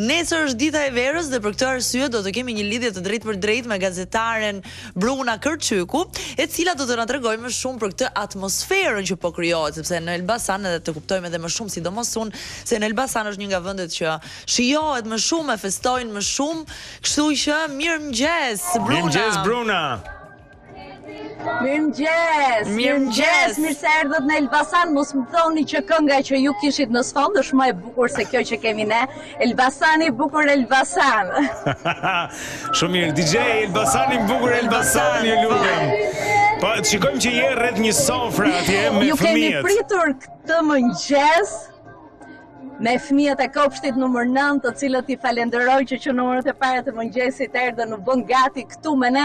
Nesër është dita e verës dhe për këtë arsye do të kemi një lidhje të drejtpërdrejtë me gazetaren Bruna Kërçyku, e cila do të na tregojë më shumë për këtë atmosferën që po krijohet, sepse në Elbasan edhe të kuptojmë edhe më shumë, sidomos unë, se në Elbasan është një nga vendet që shijohet më shumë, e festojnë më shumë, kështu që mirëmëngjes Bruna. Mirëmëngjes Bruna. Mirëmëngjes, mirëmëngjes, mirë se erdhët në Elbasan, mos më thoni që kënga që ju kishit në sfond është më e bukur se kjo që kemi ne. Elbasani i bukur Elbasan. Shumë mirë, DJ Elbasani i bukur Elbasan, ju lutem. Po, të shikojmë që je rreth një sofre atje me fëmijët. Ju kemi pritur këtë mëngjes me fëmijët e kopshtit numër 9, të cilët i falenderoj që që në orët e para të mëngjesit erdhën u bënë gati këtu me ne,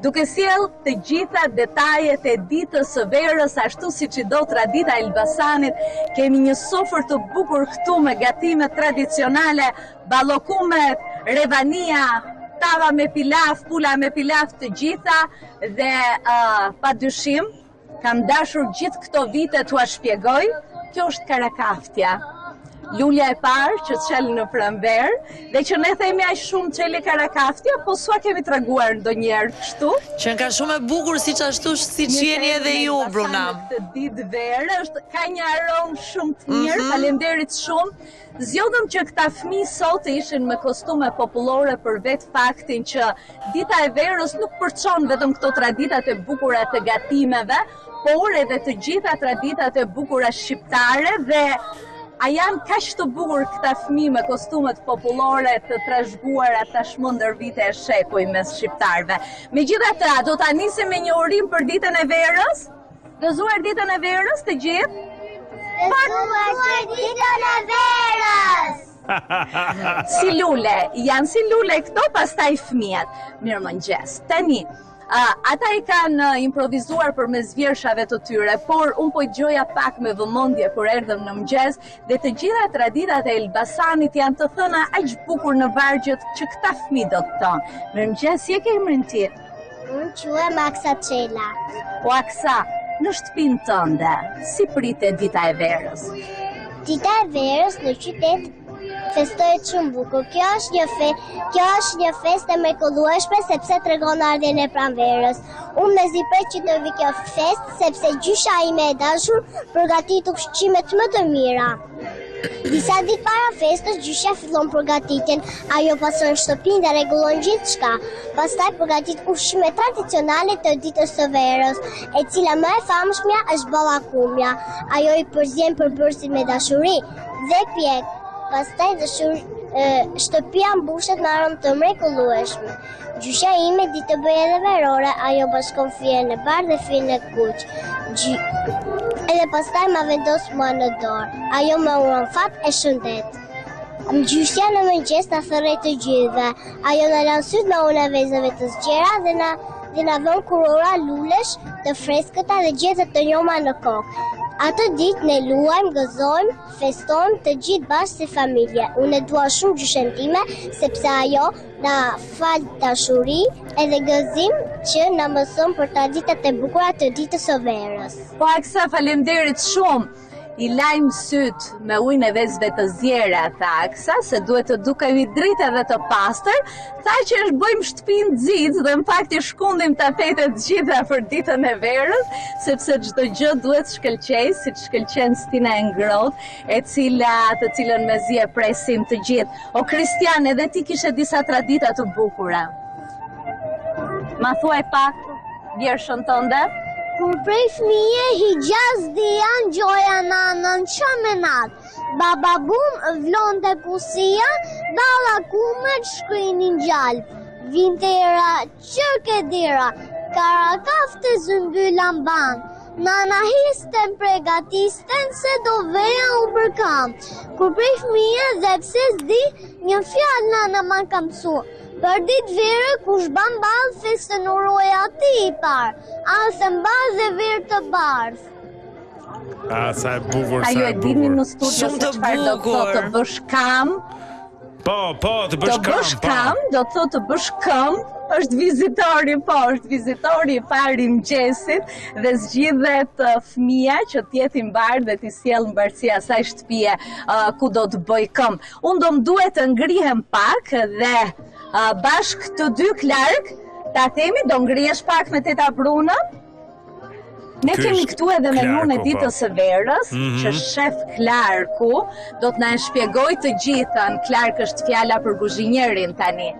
duke sjellë të gjitha detajet e ditës së verës, ashtu siç i do tradita e Elbasanit. Kemi një sofër të bukur këtu me gatime tradicionale, ballokumet, revania, tava me pilaf, pula me pilaf të gjitha dhe uh, pa dyshim Kam dashur gjithë këto vite t'ua shpjegoj, kjo është karakaftja. Lulja e parë që çel në pranverë dhe që ne themi aq shumë çeli karakaftja, po s'ua kemi treguar ndonjëherë kështu. Qenka shumë e bukur siç ashtu siç jeni edhe ju Bruna. Këtë ditë verë është ka një aromë shumë të mirë, mm -hmm. faleminderit shumë. Zgjodhëm që këta fëmijë sot të ishin me kostume popullore për vetë faktin që dita e verës nuk përçon vetëm këto traditat e bukura të gatimeve, por edhe të gjitha traditat e bukura shqiptare dhe a janë kaq të bukur këta fëmijë me kostumet popullore të trashëguara tashmë ndër vite e shekuj mes shqiptarëve. Megjithatë, a do ta nisim me një urim për ditën e verës? Gëzuar ditën e verës të gjithë. Gëzuar ditën e verës. si lule, janë si lule këto pastaj fëmijët. Mirëmëngjes. Tani, uh, ata i kanë improvizuar përmes vjershave të tyre, por unë po i dëgjoja pak me vëmendje kur erdhëm në mëngjes dhe të gjitha traditat e Elbasanit janë të thëna aq bukur në vargjet që këta fëmijë do të thonë. Mirëmëngjes, si e ke emrin ti? Unë quhem Aksa Çela. Po Aksa, në shtëpinë tënde, si pritet dita e verës? Dita e verës në qytet festohet shumë bukur. Kjo është një fe, kjo është një festë e mrekullueshme sepse tregon ardhjen e pranverës. Unë mezi pres që të vijë kjo festë sepse gjysha ime e dashur përgatit ushqimet më të mira. Disa ditë para festës, gjyshja fillon përgatitjen. Ajo pastron shtëpinë dhe rregullon gjithçka. Pastaj përgatit ushqimet tradicionale të ditës së verës, e cila më e famshmja është ballakumja. Ajo i përzien përbërësit me dashuri dhe pjek. Pastaj dashur, shtëpia mbushet me aromë të mrekullueshme. Gjyshja ime di të bëjë edhe verore, ajo bashkon fijen e bardhë dhe fijen e kuq. Gjy... Edhe pastaj ma vendos mua në dorë. Ajo më uron fat e shëndet. Gjyshja në mëngjes na thërret të gjithëve. Ajo na lan sytë me ujin e vezëve të ziera dhe na dhe na vën kurora lulesh të freskëta dhe gjethe të njoma në kokë. Atë ditë ne luajmë, gëzojmë, festojmë të gjithë bashkë si familje. Unë e dua shumë gjyshen time sepse ajo Na fal dashuri edhe gëzim që na mëson për traditat e bukura të ditës së verës. Po Aksa, faleminderit shumë. I lajmë sytë me ujin e vezëve të ziera, tha Aksa, se duhet të dukemi dritë edhe të pastër. Tha që e bëjmë shtëpinë xixë dhe në fakt i shkundim tapetet të gjitha për ditën e verës, sepse çdo gjë duhet të shkëlqejë, siç shkëlqen stina e ngrohtë, e cila të cilën mezi e presim të gjithë. O Kristian, edhe ti kishe disa tradita të bukura. Ma thuaj pak vjershën tënde? Kur prej fëmije hiçgja s'dija ngjoja nanën që me natë. Baba bum vlonte pusia, ballakumet shkrinin gjalpë. Vinte era Që ke dera, karakafte zymbyla mban, Nana histen pregatisten se do veja unë për kam. Kur prej fëmije dhe pse s'di, një fjalë nana ma ka mësu. Për ditë vere, kush ban ball, festën uroj atij i parë. Anë e mbarë dhe verë të bardhë. A, sa e bukur, sa e bukur. A ju e dini në studio se çfarë do të thotë të bësh kam? Po, po, të bësh këmbë. Të bësh po. këmbë, do të thotë të bësh këmbë, është vizitori, po, është vizitori i parë i mëngjesit dhe zgjidhet uh, fëmija që të jetë i mbarë dhe t'i sjellë mbarësi asaj shtëpie uh, ku do të bëjë këmbë. Unë do më duhet të ngrihem pak dhe uh, bashkë të dy Clark, ta themi do ngrihesh pak me teta Brunën? Ne kemi këtu edhe menunë e po. ditës së verës, mm -hmm. që shef Clarku do të na e shpjegojë të gjithën. Clark është fjala për kuzhinierin tani.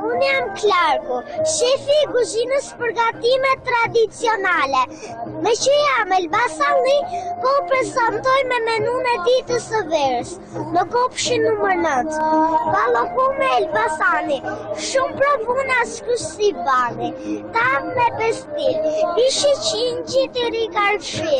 Unë jam Clarku, shefi i kuzhinës për gatime tradicionale. Meqë jam Elbasanli, po prezantoj me menunë e ditës së verës. Në kopshin numër 9, Ballokume Elbasani, shumë provun askush s'i bani, tavë me pestil, ishi qingjit i rikarfi,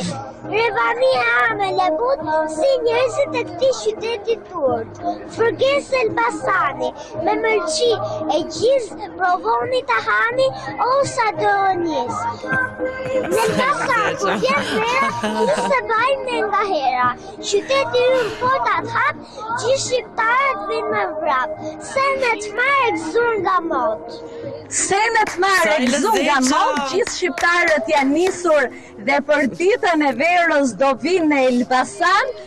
revani e amël e butë, si njerëzit e këtij qyteti t'urtë, Fërgesë Elbasani, me mëlçi e gjizë, provoni ta hani, o sa do njës. Në Elbasan, kur vjen vera, ju s'e bajmë ne nga hera. Qyteti ynë portat hap, gjithë shqiptarët vijnë me vrap. Sene t'marë e gëzuar nga mot. Sene t'marë e gëzuar nga mot, gjithë shqiptarët janë nisur dhe për ditën e verës do vijnë në Elbasan.